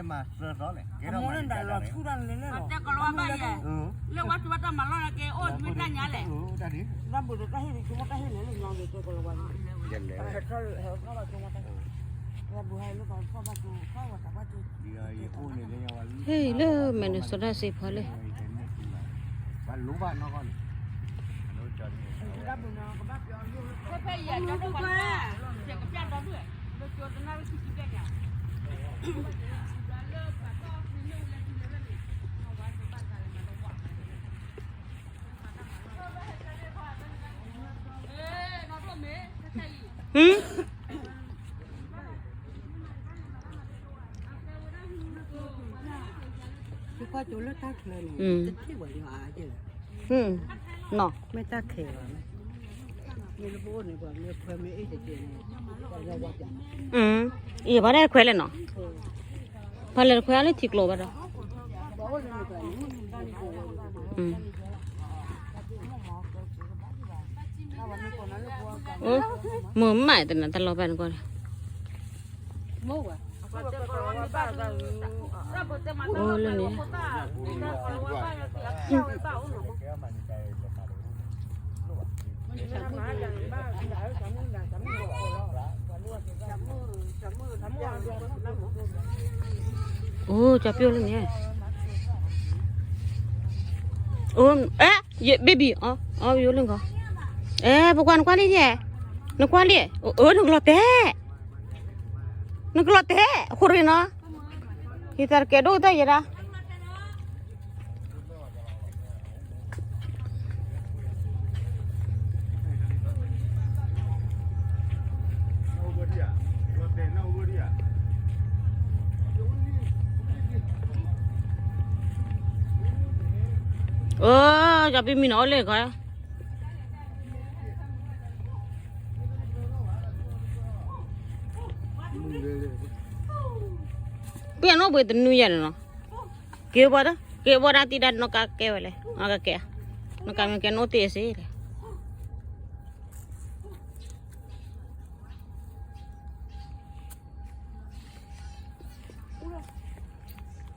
မၤစၢၤထီၣ်လဲၣ်, ကဲထီၣ်မၤလီၤဆူၣ်တၢ်လဲၣ်, တဲကလီၤဘၣ်ဘၣ်ယဲ, လၢဝါထူဝါတၢ်မၤလီၢ်န့ၣ်က့ အိၣ်မ့ၢ်တၢ်ညါလဲၣ်, တၢ်ဒ်, တၢ်ဘိးတၢ်ဟ့ၣ်န့ၣ် ကမ့ၢ်တၢ်ဟ့ၣ်လဲၣ်လၢညါက့ တဲကလီၤဝါန့ၣ်, ဟဲထီၣ်ဟဲထီၣ်ဘၣ်ကမ့ၢ်တၢ်, တၢ်ဘိးဟဲလၢကီၢ်ထီၣ်ဘၣ်ကမ့ၢ်တၢ်, ဟဲလၢမဲာ်နၤစီၤတၢ်စံးဖီလၢ ဟမ်, ယကွၢ်ကၠိလၢတၢ်ချၢန့ၣ် တထံၣ်ဝဲလၢအါကဲလၢ, နီၤ, မ့ၢ်တၢ်ခဲဘၣ်, မ့ၢ်လၢပအိၣ်န့ၣ် ပှၤမ့ၢ်ခွဲမ့ၢ်အ့ၣ်တကဲန့ၣ်, အံၤ ပှၤတခွဲလဲၣ်နီၤ, ပှၤလဲၤတခွဲအလၢထံကျိဘၣ်ဒီး, မ့ၢ်မးတနၤတၢ်လီၤဘၣ်နကွၢ်န့ၣ်, အိၣ်လၢန့ၣ်, အိၣ် ကၠီပျိလၢန့ၣ်, အိၣ် အဲ baby အီ အီ ယိလၢကီ, အဲ ပကွၢ်နကွၢ်လံယဲ, နကွၢ်လံ, အၢ နကလီၤတဲာ်, နကလီၤတဲာ် အဃိရ့နီၤ, ယတၢ်တကဲဒိၣ်ကတၢၢ်ယဲဒၣ် အိ ကၠီပံမံနီၤအိၣ်လၢကီ, ပှၤနီၣ်ဘှံးတနွံယဲၢ်န့ၣ်နီၤ, က့ၤဘီဒီး က့ၤဘီဒၣ်တံၢ်ဒၣ်နီၢ်ကါကဲဝဲလဲၣ်, နီၢ်ကါကဲ, နီၢ်ကါမ့ၢ်ကဲနအိၣ်တ့ၢ်စ့ၢ်လဲၣ်.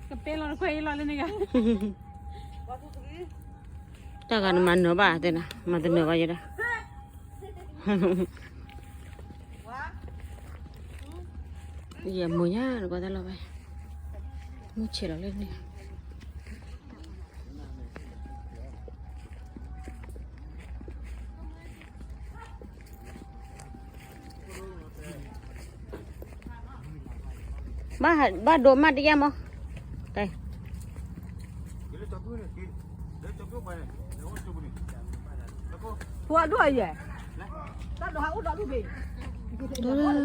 ကပဲလီၤနခွဲးအံၤလီၤလၢန့ၣ်ဂၤ, တၢ်ဂၤနမၤနၢၤဘၣ်တဲနၤ, မၤတနၢၤဘၣ်ယဲဒၣ်, ယမိၢ်ညါနကွၢ်တၢ်လီၤဘၣ်, မုၢ်ဆဲးလီၤလၢန့ၣ် ဘၣ်ဒိမးတယၢ်မး, တၢ်,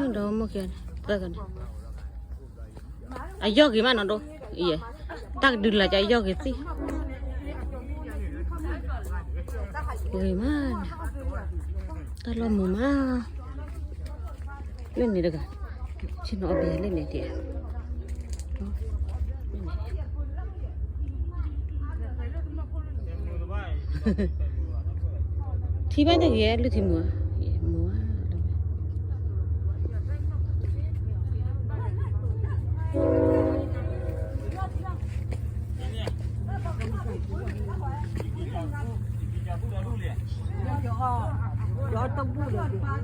ဒီးမိၢ်ကဲ, တၢ်ကန့ၣ် အယီၢ်ဂ့ၤမးနီၤဒိ, တၢ်ကဒုးလၢ်ကယီၢ်ဂ့ၤသ့, ဂ့ၤမး, တၢ်လီၤမုာ်မး, လၢန့ၣ်တဂၤ, ဆ့ၣ်နီၤအဘျဲၣ်လၢန့ၣ်တဂၤ, ထံဘၣ်တဂ့ၤ လုၢ်ထံမုာ်ဧါ, မုာ်ဧါ, ဒီတဘူၣ်ဒီး